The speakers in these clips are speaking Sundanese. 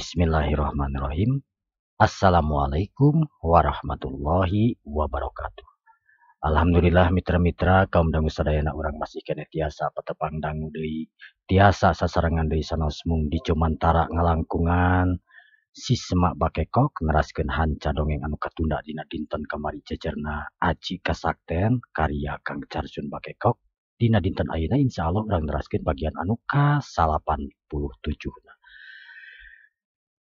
Bismillahirrahmanirrahim. Assalamualaikum warahmatullahi wabarakatuh. Alhamdulillah mitra-mitra kaum dangu sadayana urang masih keneh tiasa patepang dangu deui, tiasa sasarengan deui sanaos mung di Jomantara ngalangkungan si Semak Bakekok neraskeun hanca dongeng anu katunda dina dinten kamari jejerna Aji Kasakten karya Kang Carjun Bakekok. Dina dinten ayeuna insyaallah urang neraskeun bagian anu ka-87.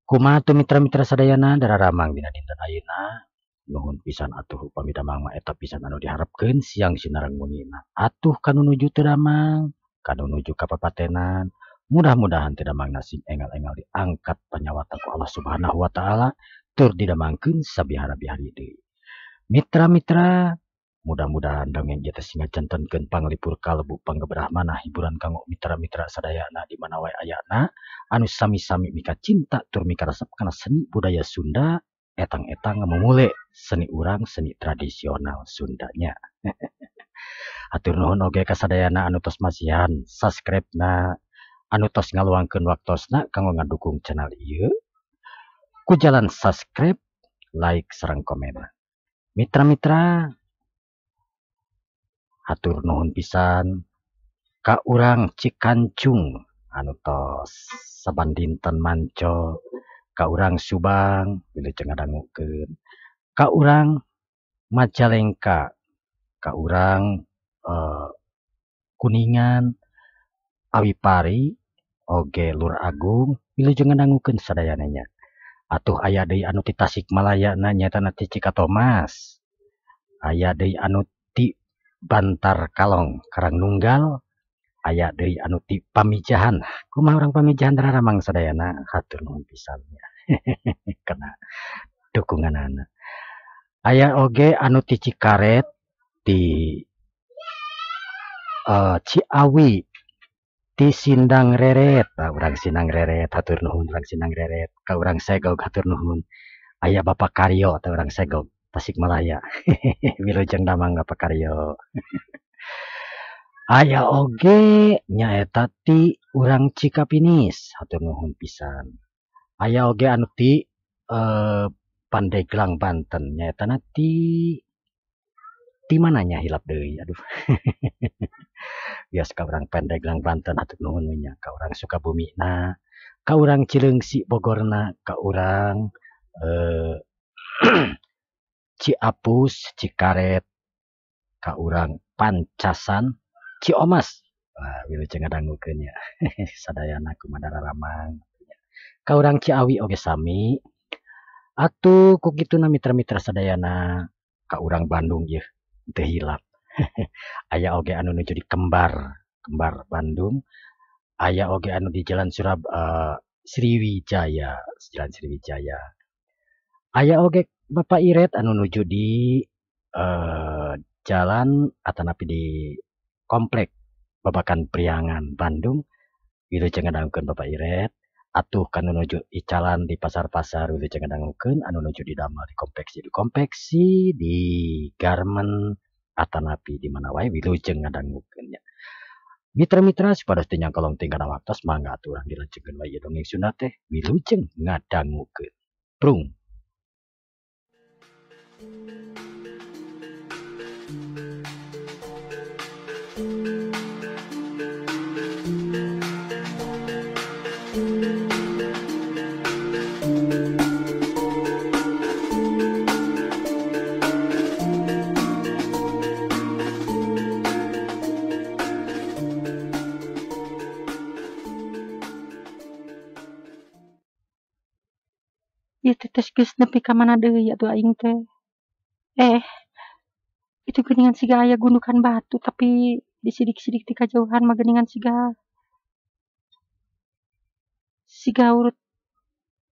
Kumaha tuh mitra-mitra sadayana dararamang dina dinten ayeuna, nuhun pisan atuh upami damang mah eta pisan anu diharapkeun siang sinareng wengi-na. Atuh kanu nuju teu damang, kanu nuju ka papatenan, mudah-mudahan teu damang sing engal-engal diangkat panyawata ku Allah Subhanahu wa taala tur didamangkeun sabihara-bihari deui. Mitra-mitra, mudah-mudahan dongeng ieu teh sing ngajantenkeun panglipur kalbu panggeberah manah hiburan kanggo mitra-mitra sadayana di mana wae ayana anu sami-sami mika cinta tur mika resep kana seni budaya Sunda, etang-etang ngamumule seni urang, seni tradisional Sundanya. Hatur nuhun oge ka sadayana anu tos masihan subscribe-na, anu tos ngaluangkeun waktosna kanggo ngadukung channel ieu ku jalan subscribe, like sareng komen. Mitra-mitra, hatur nuhun pisan ka urang Cikancung anu tos saban dinten manco, ka urang Subang wilujeng ngadangukeun, ka urang Majalengka, ka urang Kuningan, Awipari, oge Lur Agung wilujeng ngadangukeun sadayana nya. Atuh aya deui anu ti Tasikmalaya na nyaeta na ti Cikatomas, aya deui anu ti Bantar Kalong Karangnunggal, aya deui anu ti Pamijahan. Kumaha urang Pamijahan dararamang sadayana, hatur nuhun pisan nya kana dukunganana. Aya oge anu ti Cikaret, ti Ciawi, ti Sindang Reret. Nah, urang Sindang Reret hatur nuhun, urang Sindang Reret, ka urang Segog hatur nuhun. Aya Bapak Karyo atau urang Segog Tasikmalaya. Wilujeng damang Bapak Karyo. Aya oge nyaeta ti urang Cikapinis, hatur nuhun pisan. Aya oge anu ti Pandeglang Banten, nyaeta na ti mananya hilap deui, aduh. Biasa ka urang Pandeglang Banten hatur nuhun nya, ka urang Sukabumi na, ka urang Cileungsi Bogorna, ka urang Ciapus, Cikaret, ka urang Pancasan, Ciomas. Wah, wilujeng ngadangukeun nya. Sadayana kumaha dararamang. Ka urang Ciawi oge sami. Atuh ku kituna mitra-mitra sadayana, ka urang Bandung ieu teu hilap. Aya oge anu nuju di Kembar, Kembar Bandung. Aya oge anu di Jalan Sriwijaya, Jalan Sriwijaya. Aya oge Bapak Iret anu nuju di jalan atanapi di komplek Babakan Priangan Bandung. Wilujeng ngadangukeun Bapak Iret. Atuh kanu nuju icalan di pasar-pasar wilujeng ngadangukeun, anu nuju di damel di konveksi, di konveksi, di garmen atanapi di mana wae wilujeng ngadangukeun nya. Mitra-mitra supados teu nyangkolong teuing kana waktos, mangga atuh urang dilajengkeun wae dongeng Sunda teh wilujeng ngadangukeun. Prung. Ieu teh geus nepi ka mana deui atuh aing teh. Itu geuningan siga aya gundukan batu tapi disidik-sidik ti kajauhan mah geuningan siga urut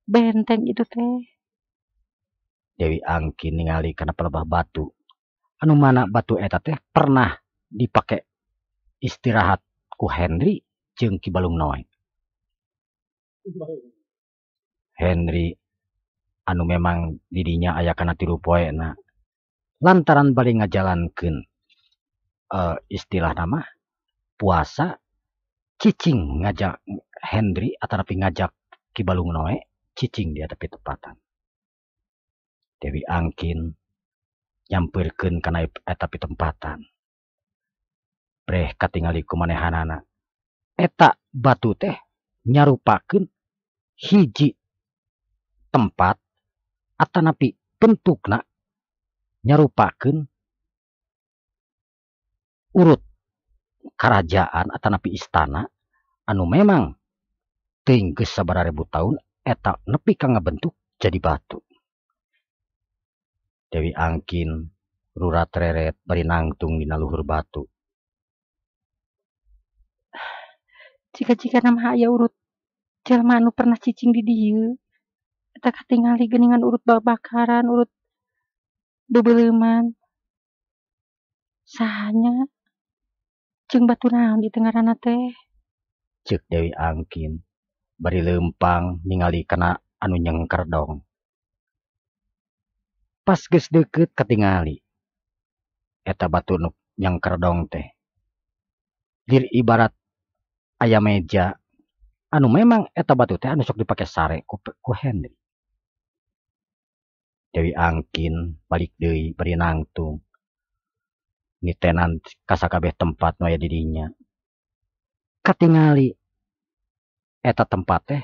benteng itu teh. Dewi Angki ningali kana pelebah batu. Anu mana batu eta teh pernah dipake istirahat ku Henry jeung Ki Balung Noe. Henry anu memang didinya aya kana 3 poena lantaran bari ngajalankeun istilah nama puasa, cicing ngajak Henry atanapi ngajak Ki Balung Noe cicing di eta pitempatan. Dewi Angkin nyampeurkeun kana eta pitempatan. Breh katingali ku manehanana. Eta batu teh nyarupakeun hiji tempat atanapi bentukna nyarupakeun urut kerajaan atanapi istana anu memang teuing geus sabaraha ribu tahun eta nepi ka ngabentuk jadi batu. Dewi Angkin rurat reret bari nangtung dina luhur batu. Jika-jika nama aya urut jelema anu pernah cicing di dieu, eta katingali geuningan urut babakaran, urut bebeleuman. Saha nya? Jeung batu naon di teu ngaranna teh? Ceuk Dewi Angkin bari leumpang ningali kana anu nyengkerdong. Pas geus deukeut katingali eta batu nu nyengkerdong teh. Lir ibarat aya meja anu memang eta batu teh anu sok dipake sare ku Henry. Dewi Angkin balik deui bari nangtung nitenan ka sakabeh tempat nu aya di dinya. Katingali eta tempat teh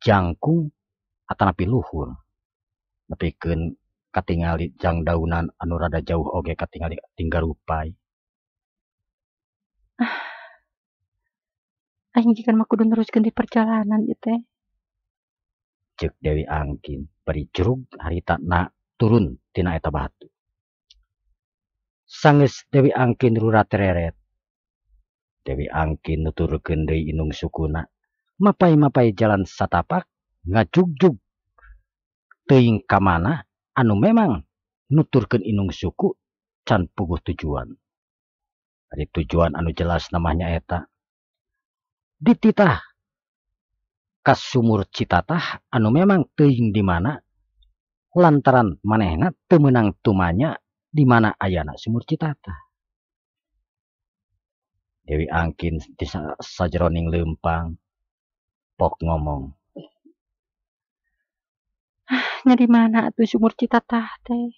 jangkung atanapi luhur. Nepikeun katingali jang daunan anu rada jauh oge katingali tinggal rupai. Aing jikan mah kudu neruskeun di perjalanan ieu teh. Ceuk Dewi Angkin bari jurug harita na turun tina eta batu. Sanggeus Dewi Angkin rurat reret. Dewi Angkin nuturkeun deui indung sukuna, mapay-mapay jalan satapak ngajugjug teuing ka mana anu memang nuturkeun indung suku can puguh tujuan. Ari tujuan anu jelas namanya eta dititah ka sumur Citatah anu memang teuing di mana lantaran manehna teu meunang tumanya di mana ayana sumur Citatah. Dewi Angkin di sajeroning leumpang pok ngomong. Nya di mana atuh sumur Citatah teh?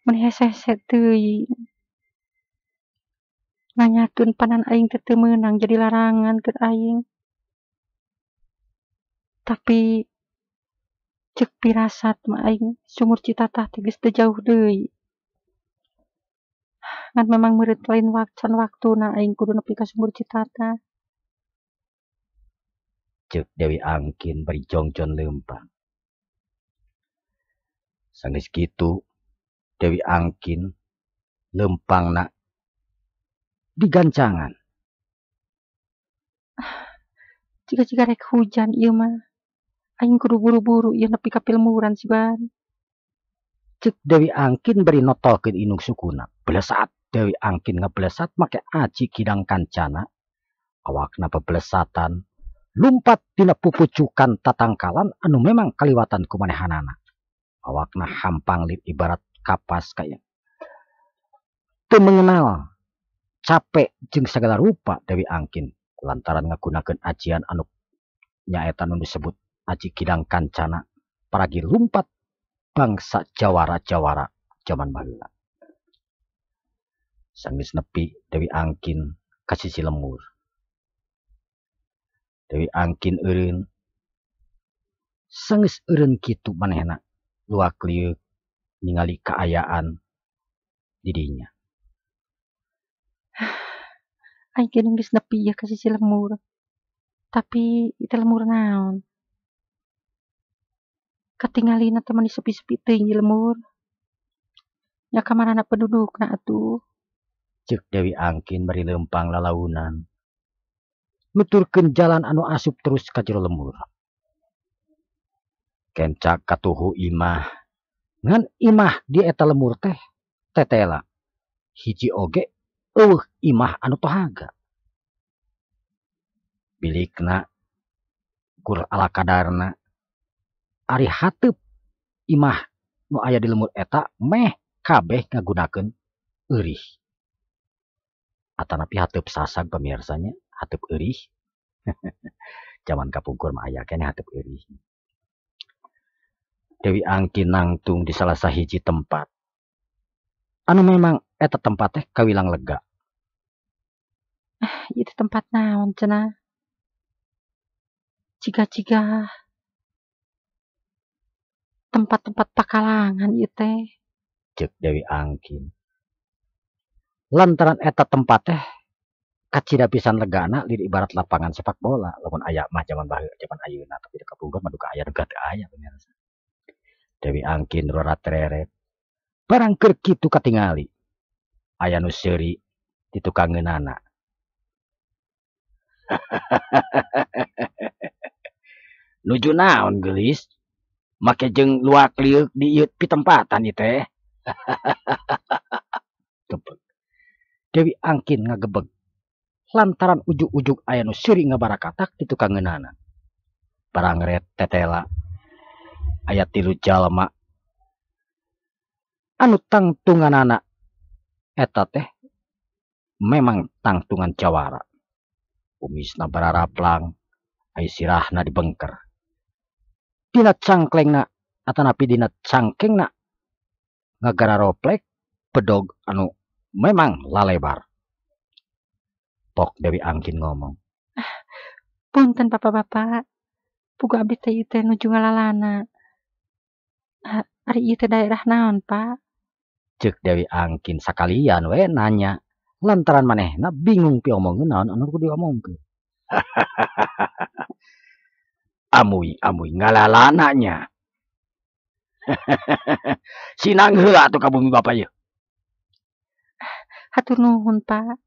Mun hese-hese teuing. Nanyakeun panan aing teh teu meunang jadi larangan keur aing. Tapi ceuk pirasat mah aing sumur Citatah teh geus teu jauh deui. Ngan memang meureut lain can waktuna aing kudu nepi ka sumur Citatah. Ceuk Dewi Angkin bari jongjon leumpang. Sanggeus kitu Dewi Angkin leumpangna digancangan. Jika-jika rek hujan ieu mah aing kudu buru-buru ieu nepi ka pilmuran siban. Ceuk Dewi Angkin bari notolkeun indung sukuna. Belesat Dewi Angkin ngeblesat make aji kidang kancana. Awakna bebelesatan lumpat dina pupucukan tatangkalan anu memang kaliwatan ku manehanana. Awakna hampang lit ibarat kapas kaya teu mengenal capek jeung sagala rupa Dewi Angkin lantaran ngagunakeun ajian anu nyaeta nu disebut aji kidang kancana paragi lumpat bangsa jawara-jawara jaman baheula. Sanggeus nepi Dewi Angkin ka sisi lemur. Dewi Angkin eureun. Sanggeus eureun kitu manehna luak lieuk ningali kaayaan di dinya. Aing geuning geus nepi ieu ka sisi lemur. Tapi ieu teh lemur naon? Katingalina teh mani sepi-sepi teuing ieu lemur. Nya kamarana pendudukna atuh. Ceuk Dewi Angkin bari leumpang lalaunan. Nuturkeun jalan anu asup terus ka jero lemur. Kencak katuhu imah. Ngan imah di eta lemur teh tetela. Hiji oge eueuh imah anu tohaga. Bilikna kur ala kadarna. Ari hateup imah nu aya di lemur eta meh kabeh ngagunakeun eurih. Atanapi hateup sasag pamiarsanya, hateup eurih. Zaman kapungkur mah aya keneh hateup eurih. Dewi Angkin nangtung di salah sahiji tempat. Anu memang eta tempat teh kawilang lega. Ah, ieu tempat naon cenah? Ciga-ciga tempat-tempat pakalangan ieu teh. Ceuk Dewi Angkin. Lantaran eta tempat teh kacida pisan legana lir ibarat lapangan sepak bola lamun aya mah zaman baheula zaman ayeuna tapi kapungkur mah duka aya duka teu aya pemirsa. Dewi Angkin rora tereret. Barang keur kitu katingali aya nu seuri di tukangeunana. Nuju naon geulis? Make jeung luak liuk di ieu pitempatan ieu teh. Gebeg. Dewi Angkin ngagebeg. Lantaran ujug-ujug aya nu seuri ngabarakatak di tukangeunana. Barang ret tetela aya tilu jalma anu tangtunganana eta teh memang tangtungan jawara. Kumisna bararaplang, ai sirahna dibengker. Dina cangklengna atanapi dina cangkengna ngagararoplek bedog anu memang lalebar. Pok Dewi Angkin ngomong. Punten bapak-bapak, puguh abdi teh ieu teh nuju ngalalana. Ari ieu teh daerah naon, Pak? Ceuk Dewi Angkin sakalian we nanya. Lantaran manehna bingung piomongkeun naon anu kudu diomongkeun. Amuy-amuy ngalalana nya. Sinang heula atuh ka bumi bapa ieu. Hatur nuhun, Pak.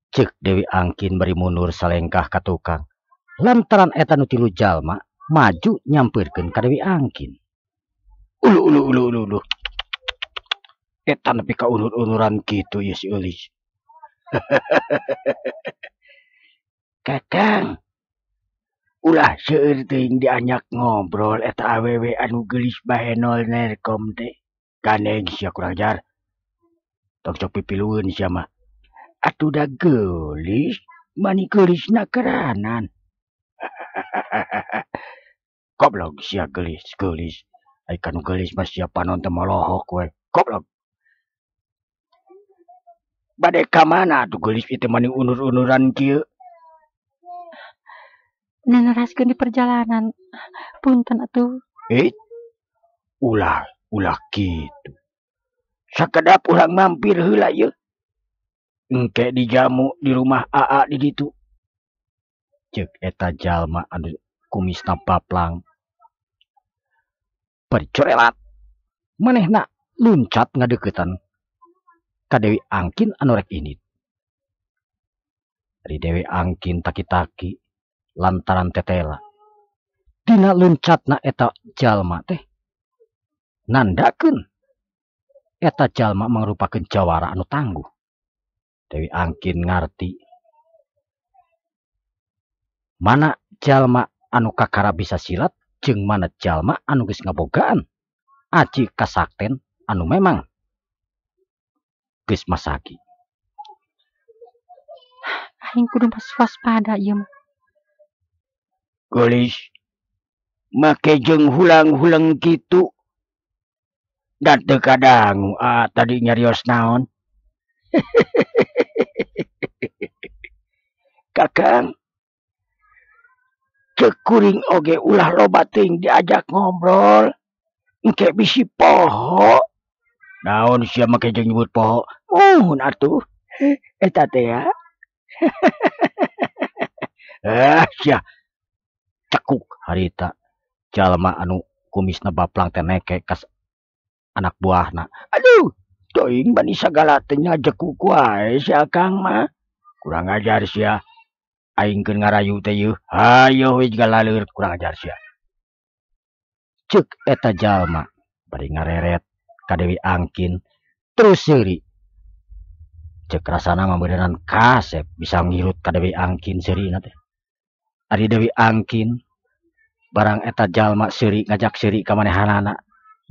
Ceuk Dewi Angkin bari mundur salengkah ka tukang. Lantaran eta nu tilu jalma maju nyampeurkeun ka Dewi Angkin. Ulu ulu ulu ulu ulu. Eta nepi ka unur-unuran kitu ieu si Eulis. Kakang, ulah seueur teuing dianyak ngobrol eta awewe anu geulis bahenol nerkom teh. Gandeng sia kurang ajar. Tong sok pipilueun sia mah. Atuh da geulis, mani geulisna keranan. Goblok sia geulis, geulis. Ai kanu geulis mah sia panon teh molohok we. Goblok. Bade ka mana atuh geulis ieu teh mani unur-unuran kieu? Neneraskeun di perjalanan. Punten atuh. Ulah, ulah kitu. Sakedap urang mampir heula ieu. Engke dijamu di rumah AA di ditu. Ceuk eta jalma anu kumisna paplang. Bari corelat. Manehna luncat ngadeukeutan ka Dewi Angkin anu rek indit. Ari Dewi Angkin taki-taki lantaran tetela. Dina luncatna eta jalma teh nandakeun eta jalma mangrupakeun jawara anu tangguh. Dewi Angkin ngarti mana jalma anu kakara bisa silat jeung mana jalma anu geus ngabogaan aji kasakten anu memang geus masagi. Aing kudu waspada ieu mah. Geulis make jeung hulang-huleng kitu. Da teu kadangu tadi nyarios naon. Kakang, ceuk kuring oge ulah loba teuing diajak ngobrol. Engke bisi poho. Naon sia make jeung nyebut poho? Muhun atuh. Eta teh ya. Sia cekuk harita jalma anu kumisna baplang teh neke kas anak buahna. Aduh, teuing bani sagala teh ngajekuk wae si Akang mah. Kurang ajar sia. Aing keur ngarayu teh yeuh. Hayoh we jiga laleur kurang ajar sia. Ceuk eta jalma bari ngareret ka Dewi Angkin terus seuri. Ceuk rasana mah beuneunan kasep bisa ngirut ka Dewi Angkin seurina teh. Ari Dewi Angkin barang eta jalma seuri ngajak seuri ka manehanana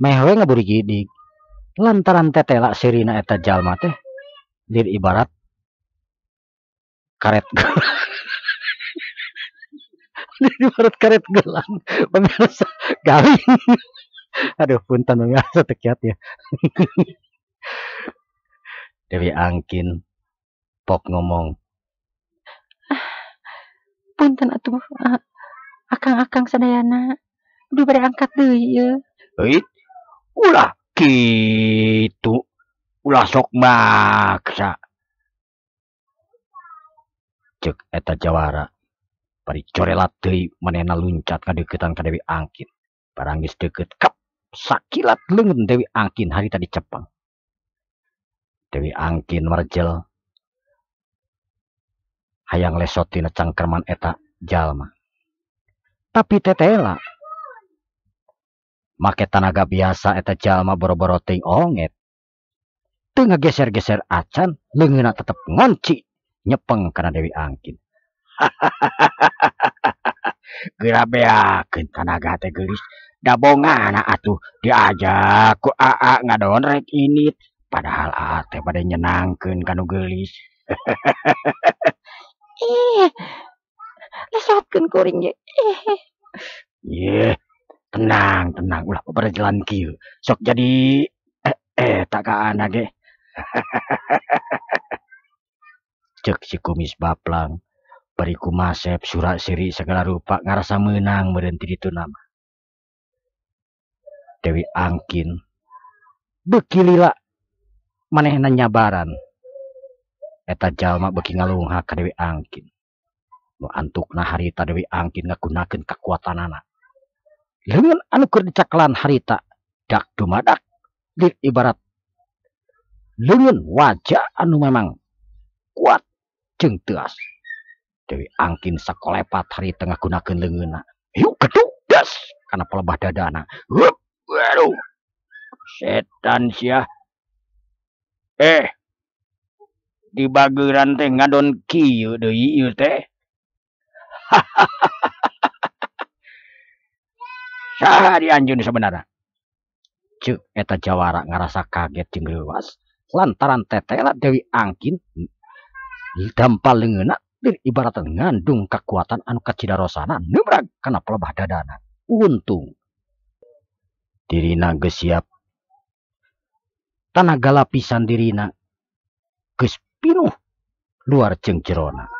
meh we ngaburigidig. Lantaran tetela seurina eta jalma teh lir ibarat karet. Dibarut karet gelang pemirsa garing. Aduh punten pemirsa teu kiat ya. Dewi Angkin pok ngomong. Punten atuh akang-akang sadayana. Duh bade angkat deui ieu. Euy, ulah kitu. Ulah sok maksa. Ceuk eta jawara. Bari corelat deui manehna luncat ngadeukeutan ka Dewi Angkin. Barang geus deukeut kep sakilat leungeun Dewi Angkin harita dicepeng. Dewi Angkin marjel hayang lesot tina cangkerman eta jalma. Tapi tetela make tanaga biasa eta jalma boro-boro teuing onget. Teu ngageser-geser acan leungeunna tetep ngonci nyepeng kana Dewi Angkin. Geura beakeun tanaga teh geulis dabongana atuh diajak ku aa ngadon rek init padahal aa teh bade nyenangkeun ka nu geulis. Ih, lesotkeun kuring ge. Yeh, tenang tenang ulah berjalan kieu. Sok jadi tak ka anak ge. Ceuk si kumis baplang bari kumasep surak siri segala rupa ngarasa meunang meureun ti ditu nama. Dewi Angkin beuki lila manehna nyabaran. Eta jalma beuki ngalunghak ka Dewi Angkin. Nu antukna harita Dewi Angkin ngagunakeun kakuatanana. Leungeun anu keur dicaklan harita dak dumadak lir ibarat leungeun wajah anu memang kuat jeung teuas. Dewi Angkin sakolepat harita ngagunakeun leungeunna. Hiu geduk das kana pelebah dadana. Hup, waduh. Setan sia. Di bageuran teh ngadon kieu deui ieu teh. Saha di anjeun sabenerna? Ceuk eta jawara ngarasa kaget jeung leuwas lantaran tetela Dewi Angkin dampal leungeunna ibaratan ngandung kekuatan anu kacidarosana neubrag kana pelebah dadana. Untung dirina geus siap. Tanaga lapisan dirina geus pinuh luar jeung jerona.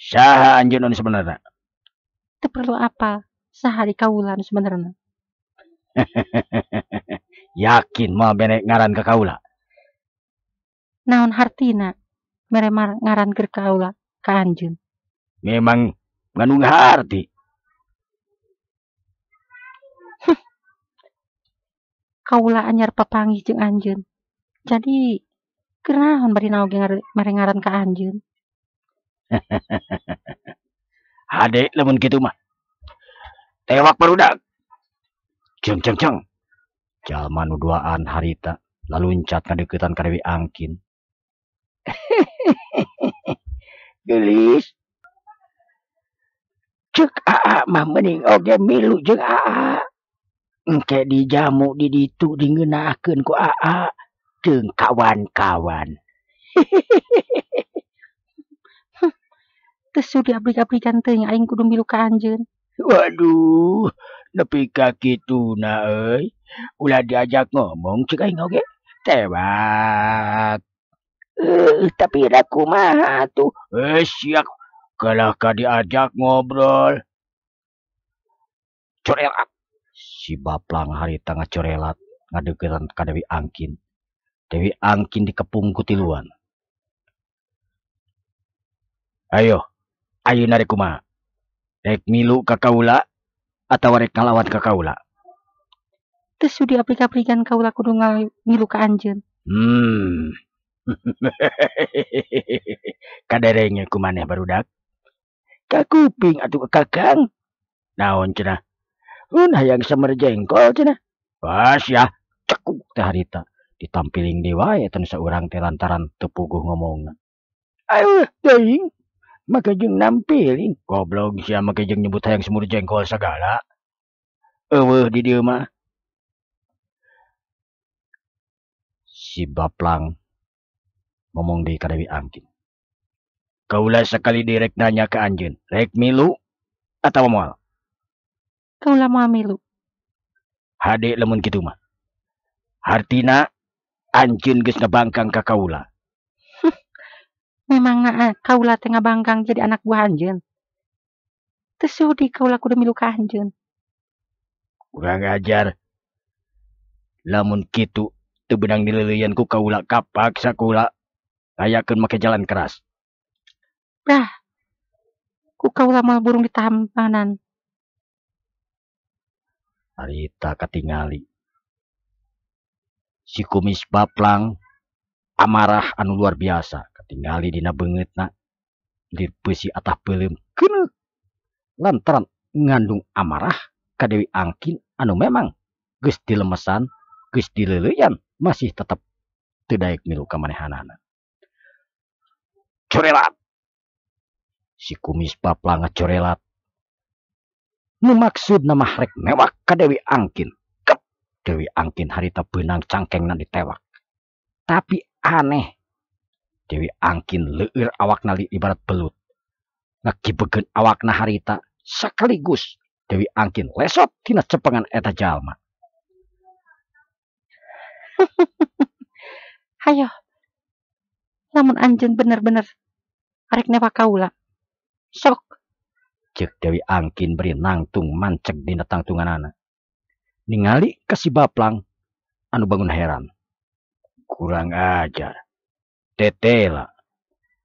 Saha anjeun anu sebenarna? Teu perlu apal, saha di kaula anu sebenarna. Yakin moal bene ngaran ka kaula? Naon hartina mere ngaran keur kaula ka anjeun? Memang ngandung harti. Kaula anyar papanggih jeung anjeun. Jadi keur naon bari naon ge mere ngaran ka anjeun? Hade lamun kitu mah. Tewak barudak. Jeng jeng jeng. Jalma nu duaan harita laluncat kadeuketan ka Dewi Angkin. Geulis. Ceuk aa mah meuning oge milu jeung aa. Engke dijamu di ditu dingeunahkeun ku aa jeung kawan-kawan. Teu sudi abrik-abrikan teuing aing kudu milu ka anjeun. Waduh, nepi ka kituna euy. Ulah diajak ngomong ceuk aing oge. Tewak. Tapi da kumaha atuh? Sia kalah ka diajak ngobrol. Corelat. Si baplang harita ngacorelat ngadeuketan ka Dewi Angkin. Dewi Angkin dikepung ku tiluan. Ayo, ayeuna rek kumaha? Rek milu ka kaula atawa rek ngalawan ka kaula? Teu sudi aplik-aplikan kaula kudu ngilu ka anjeun. Kaderenge ku maneh barudak. Ka kuping atuh ka kakang. Naon cenah? Un hayang semer jengkol cenah. Pas ya, cekuk teh harita. Ditampiling deui wae eta nu saurang teh lantaran teu puguh ngomongna. Ayo teuing, make jeung nampiling. Goblok sia make jeung nyebut hayang semur jengkol sagala. Eueuh di dieu mah. Si baplang ngomong deui ka Dewi Angkin. Kaula sakali direk nanya ka anjeun, rek milu atawa moal? Kaula moal milu. Hade lamun kitu mah. Hartina anjeun geus ngabangkang ka kaula. Memangna kaula teh ngabangkang jadi anak buah anjeun. Teu sudi kaula kudu milu ka anjeun. Kurang ajar. Lamun kitu teu beunang dileuleuyeuan ku kaula, kapaksa kaula ngayakeun make jalan keras. Bah, ku kaula moal burung ditampanan. Harita katingali. Si kumis baplang amarah anu luar biasa katingali dina beungeutna lir beusi atah peuleum keuneuk lantaran ngandung amarah ka Dewi Angkin anu memang geus dilemesan geus dileuleuyeuan masih tetep teu daek milu ka manehanana. Corelat. Si kumis baplang ngacorelat. Nu maksudna mah rek newak ka Dewi Angkin. Kep, Dewi Angkin harita beunang cangkengna ditewak. Tapi aneh, Dewi Angkin leueur awakna ibarat belut. Ngakibegeun awakna harita sekaligus Dewi Angkin lesot tina cepengan eta jalma. Hayo, lamun anjeun bener-bener arek newak kaula, sok. Ceuk Dewi Angkin beri nangtung manceg dina tangtunganana. Ningali ka si baplang anu bangun heran. Kurang ajar. Tetela.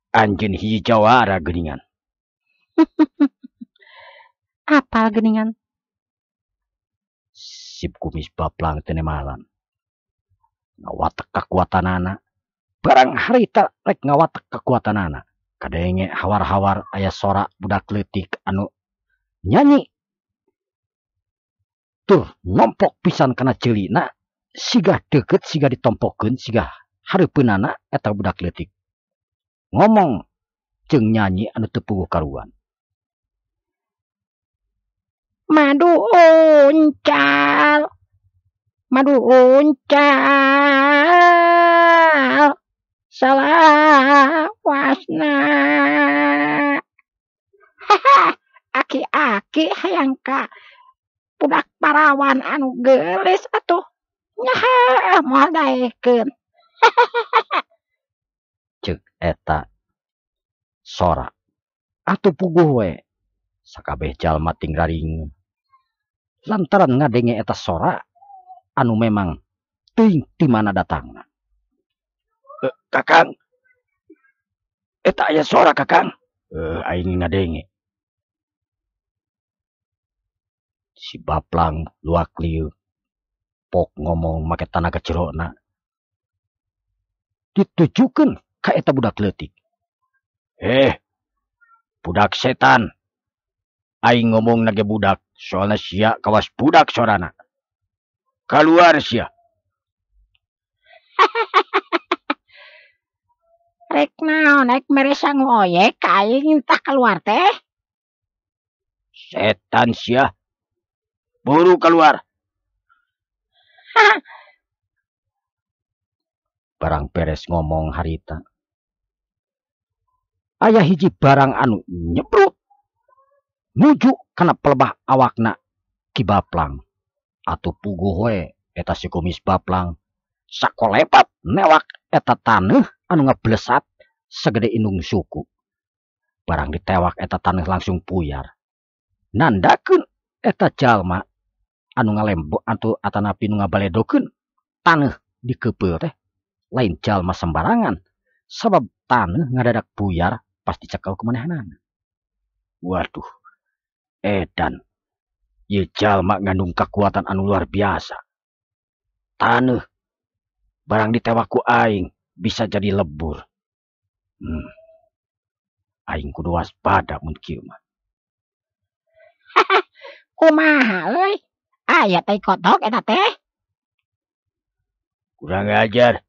Anjeun hiji jawara geuningan. Apal geuningan? Sip kumis baplang teu nemalan. Ngawatek kakuatanana. Barang harita rek ngawatek kakuatanana. Kadenge hawar-hawar aya sora budak leutik anu nyanyi. Tur nomplok pisan kana ceulina, sigah deukeut sigah ditompokeun sigah hareupeunana eta budak leutik. Ngomong jeung nyanyi anu teu puguh karuan. Madu uncal, madu uncal, salawasna. Haha, aki-aki hayang ka budak parawan anu geulis atuh. Nyaha moal daekeun. Ceuk eta sora atuh puguh we sakabeh jalma ting raringeun. Lantaran ngadenge eta sora anu memang teuing ti mana datangna. Kakang, eta aya sora kakang. Aing ngadenge. Si baplang luak lieu pok ngomong make tanaga jerona. Ditujukeun ka eta budak leutik. Budak setan. Aing ngomong nage budak, soalna sia kawas budak sorana. Kaluar sia. Rek naon, rek mere sangu oyek ka aing tah keluar teh. Setan sia. Buru keluar. Barang beres ngomong harita. Aya hiji barang anu nyebrut nuju kana pelebah awakna Ki Baplang. Atuh puguh we eta si kumis Baplang sakolepat newak eta taneuh anu ngablesat segede indung suku. Barang ditewak eta taneuh langsung puyar. Nandakeun eta jalma anu ngalembo atuh atanapi nu ngabaledokeun taneuh dikeupeuh teh lain jalma sembarangan sabab taneuh ngadadak puyar pas dicekel ku manehanana. Waduh, edan ieu jalma ngandung kakuatan anu luar biasa. Taneuh barang ditewak ku aing bisa jadi lebur. Aing kudu waspada mun kieu mah. Kumaha euy? Aya tai kotok eta teh. Kurang ajar.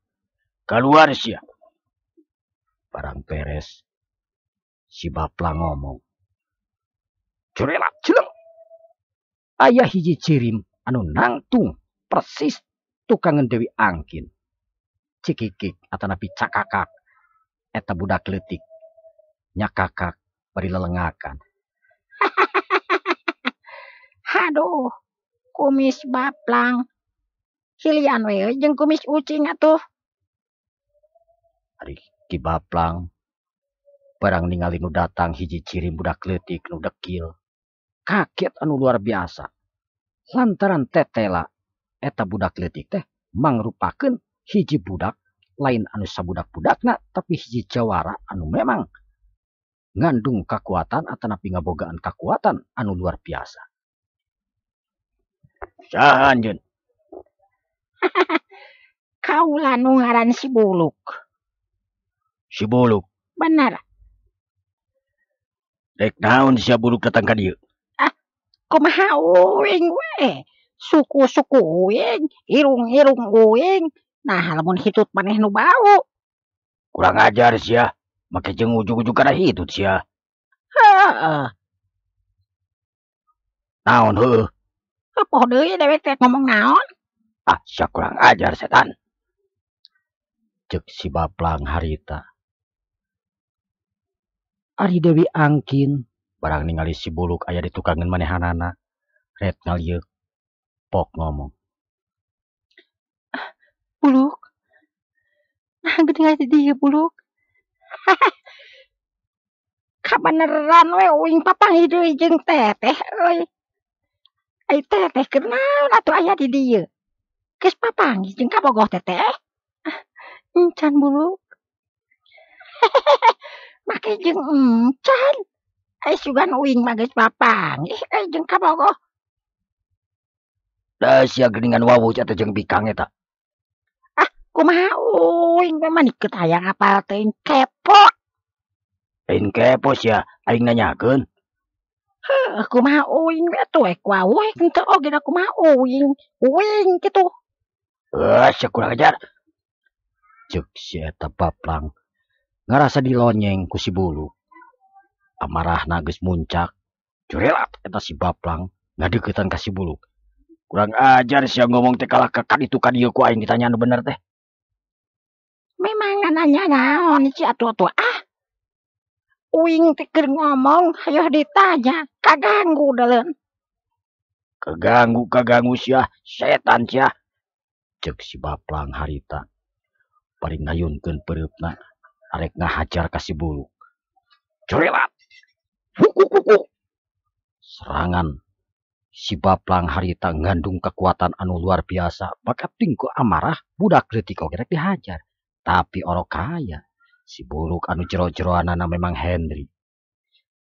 Kaluar sia. Barang beres si Baplang ngomong. Corelat jeleng. Aya hiji cirim anu nangtung persis tukangan Dewi Angkin. Cikikik atanapi cakakak eta budak leutik. Nyakakak bari lelengakan. Haduh, kumis Baplang. Hilian we jeung kumis ucing atuh. Ari Ki Baplang barang ningali nu datang hiji ciri budak leutik nu dekil. Kaget anu luar biasa. Lantaran tetela eta budak leutik teh mangrupakeun hiji budak lain anu sabudak-budakna tapi hiji jawara anu memang ngandung kakuatan atanapi ngabogaan kakuatan anu luar biasa. Saha anjeun? Kaula nu ngaran si Buluk. Si Buluk? Bener. Rek naon sia Buluk datang ka dieu? Ah, kumaha uing we? Suku-suku uing, irung-irung uing. Nah, lamun hitut maneh nu bau. Kurang ajar sia. Make jeung ujug-ujug kana hitut sia. Heeh. Naon heueuh? Poho deui dewek teh ngomong naon? Ah, sia kurang ajar setan. Ceuk si Baplang harita. Ari Dewi Angkin barang ningali si Buluk aya di tukangeun manehanana, ret ngalieuk pok ngomong. Ah, Buluk. Nah, geuning aya di dieu Buluk. Kabeneran we uing papanggih deui jeung teteh euy. Ai teteh keur naon atuh aya di dieu? Geus papanggih jeung kabogoh teteh? Ah, encan Buluk. Make jeung encan. Ai sugan uing mah geus papanggih euy jeung kabogoh. Da sia geuningan wawuh atuh jeung bikang eta. Ah, kumaha uing mah manikeuh hayang apal teuing kepo. Lain kepo sia, aing nanyakeun. Heuh, kumaha uing we atuh ek wawuh ek henteu oge da kumaha uing. Uing kitu. Heuh, sia kurang ajar. Ceuk si eta Baplang ngarasa dilonyeng ku si Buluk. Amarahna geus muncak. Curelat eta si Baplang ngadeuketan ka si Buluk. Kurang ajar sia ngomong teh kalah ka kaditu ka dieu ku aing ditanya nu bener teh. Memang nanya naon si atuh-atuh ah. Uing teh keur ngomong hayoh ditanya kaganggu deuleun. Kaganggu kaganggu sia, setan sia. Ceuk si Baplang harita. Bari ngayunkeun peureupna arek ngahajar ka si Buluk. Curelat. Hukukukuk. Serangan si Baplang harita ngandung kekuatan anu luar biasa, bakating ku amarah budak leutik oge rek dihajar. Tapi orok kaya si Buluk anu jero-jeroanana memang Henry.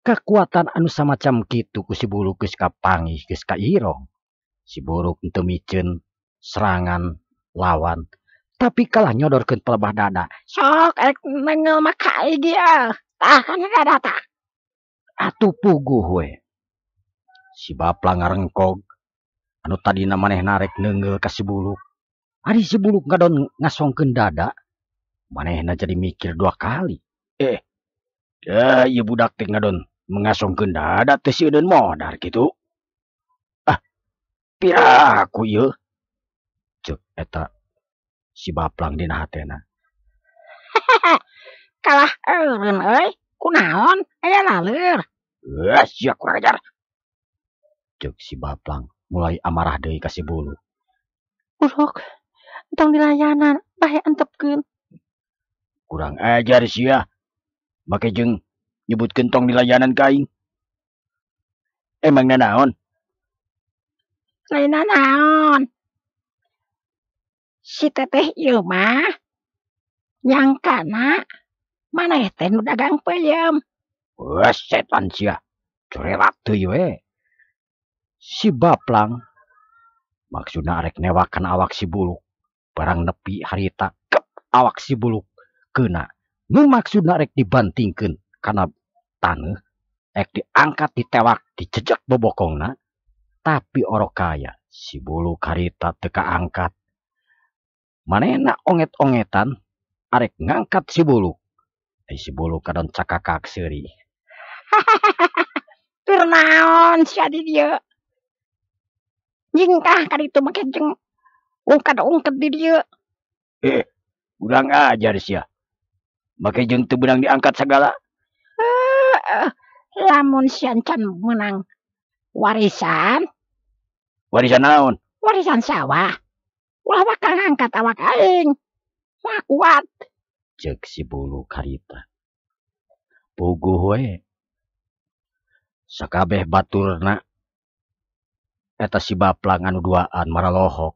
Kekuatan anu samacam kitu ku si Buluk geus kapanggih geus kairong. Si Buluk teu miceun serangan lawan, tapi kalah nyodorkeun pelebah dada. Sok erek nengeul mah ka aing ieu. Tah kana dada tah. Atuh puguh we. Si Baplang ngarengkog anu tadina manehna rek neungeul ka si Buluk. Ari si Buluk ngadon ngasongkeun dada, manehna jadi mikir dua kali. Da ieu budak teh ngadon mengasongkeun dada teh sieun modar kitu. Ah, piraku ieu. Ceuk eta si Baplang dina hatena. Kalah eureun euy, kunaon aya laleur. Heuh, sia kurang ajar. Ceuk si Baplang mulai amarah deui ka si Buluk. Buluk, entong dilayanan, bae antepkeun. Kurang ajar sia. Make jeung nyebutkeun tong dilayanan ka aing. Emang nanaon? Lain nanaon. Si teteh ieu mah nyangkana maneh teh nu dagang peuyeum. Wah, setan sia. Corelat teuy we. Si Baplang maksudna arek newakan awak si Buluk. Barang nepi harita kep awak si Buluk keuna. Nu maksudna rek dibantingkeun kana taneuh, rek diangkat ditewak dijejek bobokongna, tapi orok kaya si Buluk harita teu kaangkat. Manehna onget-ongetan arek ngangkat si Buluk. Si Buluk kadon cakakak seuri. Keur naon sia di dieu? Nyingkah ka ditu make jeung ungkad-ungked di dieu. Urang ajar sia. Make jeung teu beunang diangkat sagala. Heeh, lamun sian can menang warisan. Warisan naon? Warisan sawah. Ulah bakal ngangkat awak aing. Moal kuat. Ceuk si Buluk harita. Puguh we. Sakabeh baturna eta si Baplang anu duaan maralohok.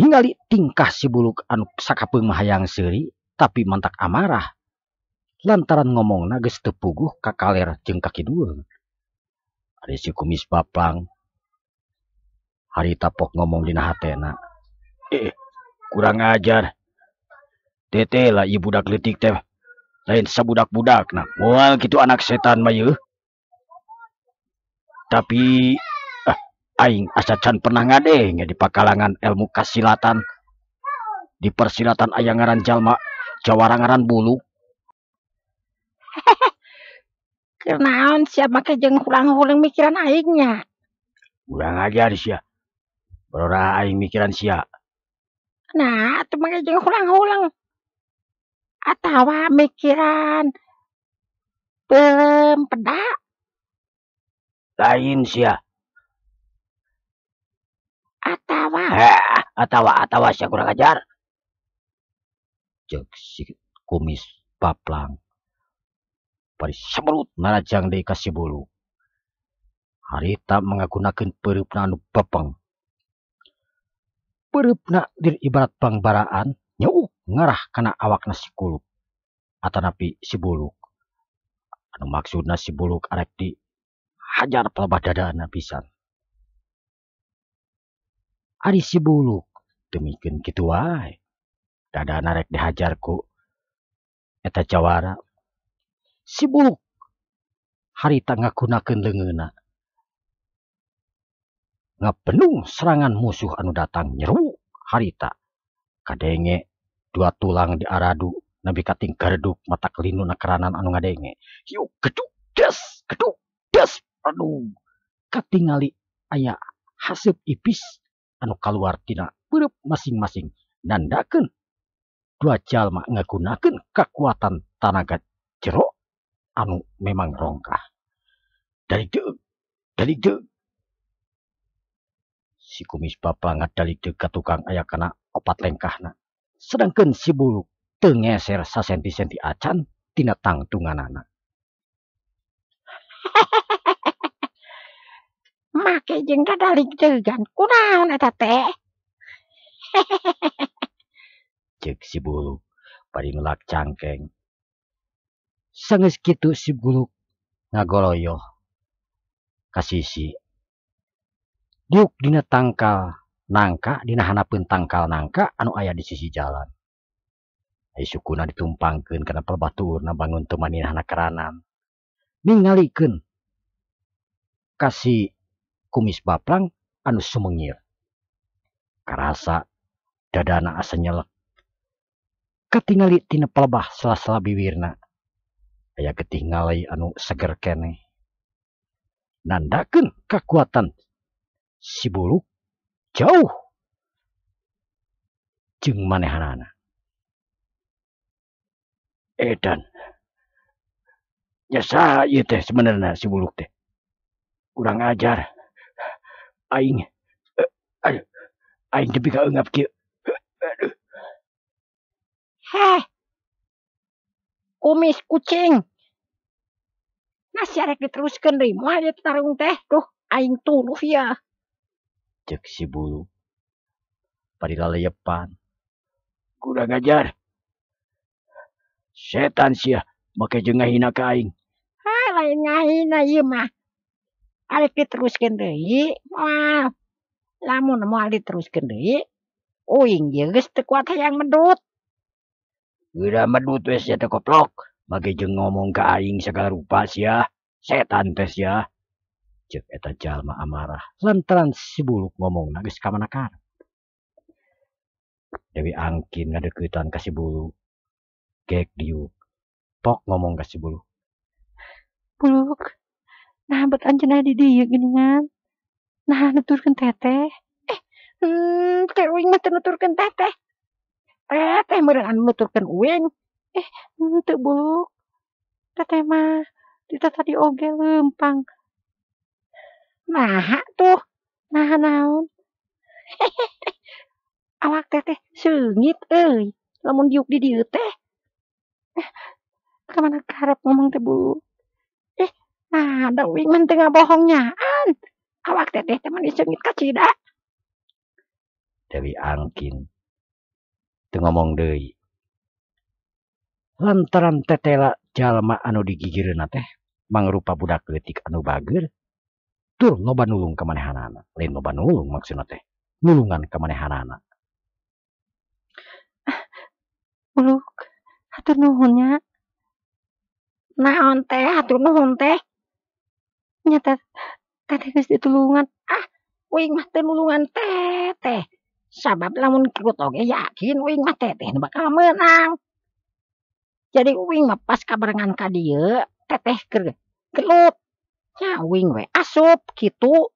Ningali tingkah si Buluk anu sakapeung mah hayang seuri tapi mantak amarah. Lantaran ngomongna geus teu puguh ka kaler jeung ka kidueung. Ari si kumis Baplang harita pok ngomong dina hatena. Kurang ajar. Teteh lah ieu budak leutik teh. Lain sabudak-budakna. Moal kitu anak setan mah yeuh. Tapi aing asa can pernah ngadenge di pakalangan ilmu kasilatan. Di persilatan aya ngaran jalma jawara ngaran Buluk. Kunaon sia make jeung hulang-hulang mikiran aing nya. Urang ajar sia. Barora aing mikiran sia. Nah, atuh make jeung hulang-hulang. Atawa mikiran peuleum peda. Lain sia. Atawa. Atawa sia kurang ajar. Ceuk si kumis Baplang. Bari semerut narajang deui ka si Buluk. Harita mangagunakeun peureupna anu bepeng. Peureupna dir ibarat bangbaraan nyeuuk ngarah kana awakna si Kuluk atanapi si Buluk. Anu maksudna si Buluk arek di hajar pelebah dadana pisan. Ari si Buluk teu mikeun kitu wae. Dadana rek dihajar ku eta jawara. Si Buluk harita ngagunakeun leungeunna. Ngabenung serangan musuh anu datang nyeru harita. Kadenge dua tulang diaradu nepi ka tinggareduk mata kelinuna keranan anu ngadenge. Hiu geduk des geduk des aduh katingali aya haseup ipis anu kaluar tina peureub masing-masing nandakeun dua jalma ngagunakeun kakuatan tanaga jero anu memang rongkah. Dari deug si kumis Baplang ngadalik deug ka tukang aya kana opat lengkahna. Sedangkeun si Buluk teu ngeser sasenti-senti acan tina tangtunganana. Make jeung dadalik deugan kunaon eta teh? Ceuk si Buluk bari ngelak cangkeng. Sanggeus kitu si Buluk ngagoloyoh ka sisi. Diuk dina tangkal nangka dina hanapeun tangkal nangka anu aya di sisi jalan. Ai sukuna ditumpangkeun kana pelebah tuurna bangun teu maninahna keranan. Ningalikeun ka si kumis Baplang anu sumengir. Karasa dadana asa nyelek. Katingali tina pelebah sela-sela biwirna. Aya getih ngalai anu seger keneh. Nandakeun kakuatan si Buluk jauh jeung manehanana. Edan. Nya saha ieu teh sebenarna si Buluk teh? Kurang ajar. Aing aduh, aing nepi ka eungap kieu. Aduh. Heh. Kumis kucing. Nah sia rek diteruskeun deui moal ieu tarung teh. Duh, aing tuluh ieu. Ceuk si Buluk bari laleyepan. Kurang ajar. Setan sia make jeung ngahina ka aing. Hah, lain ngahina ieu mah. Arek diteruskeun deui moal. Lamun moal diteruskeun deui, uing ieu geus teu kuat hayang medut. Geura medut we sia teh koplok. Make jeung ngomong ka aing sagala rupa sia. Setan teh sia. Ceuk eta jalma amarah lantaran si Buluk ngomongna geus ka mana karep. Dewi Angkin ngadeuketan ka si Buluk. Gek diuk. Pok ngomong ka si Buluk. Buluk, nah bet anjeunna di dieu geuningan. Nah nuturkeun teteh. Teh uing mah teu nuturkeun teteh. Teteh meureun anu nuturkeun uing. Henteu Buluk. Teteh mah Ti tadi oge leumpang. Naha tuh? Naha naon? Awak teteh seungit euy lamun diuk di dieu teh. Ka mana karep ngomong teh Buluk? Nah, da uing mah teu ngabohong nyaan. Awak teteh teh mani seungit kacida. Dewi Angkin teu ngomong deui. Lantaran tetela jalma anu digigireunna teh mangrupa budak leutik anu bager tur loba nulung ka manehanana. Lain loba nulung maksudna teh, nulungan ka manehanana. Buluk, hatur nuhun nya. Naon teh hatur nuhun teh? Nya teteh geus ditulungan. Ah, uing mah teu nulungan teteh. Sabab lamun gelut oge yakin uing mah teteh nu bakal meunang. Jadi uing mah pas kabarengan ka dieu teteh keur gelut. Nya uing we asup kitu.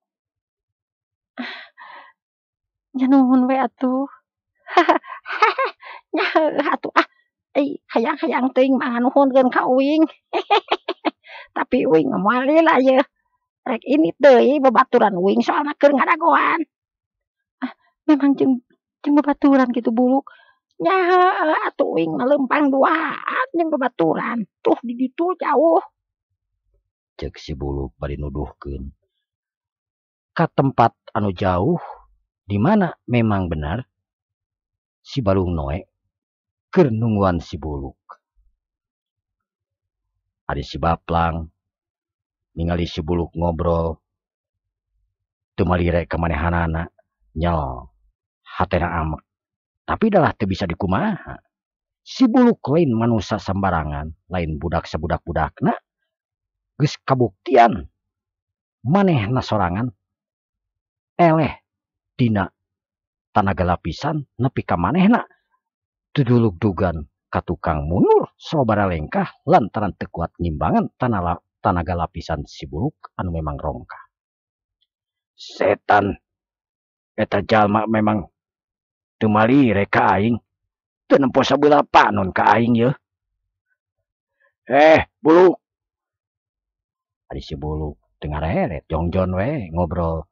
Nya nuhun we atuh. Nya heueuh atuh ah. Ai hayang-hayang teuing mah nganuhunkeun ka uing. Tapi uing mah moal lila yeuh. Rek indit deui babaturan uing soalna keur ngadagoan. Ah, memang jeung babaturan kitu Buluk? Nya heueuh atuh uing mah leumpang duaan jeung babaturan. Tuh di ditu jauh. Ceuk si Buluk bari nuduhkeun ka tempat anu jauh di mana memang benar si Balung Noe keur nungguan si Buluk. Ari si Baplang ningali si Buluk ngobrol teu malire ka manehanana, nyel hatena amek. Tapi dalah teu bisa dikumaha. Si Buluk lain manusa sambarangan, lain budak sabudak-budakna. Geus kabuktian manehna sorangan eleh dina tanaga lapisan nepi ka manehna tudulug-dugan ka tukang mundur sababaraha lengkah lantaran teu kuat ngimbangan tanaga lapisan si Buluk anu memang rongkah. Setan eta jalma memang teu malire ka aing, teu nempo sabeula panon ka aing yeuh. Buluk. Ari si Buluk teu ngareret jongjon we ngobrol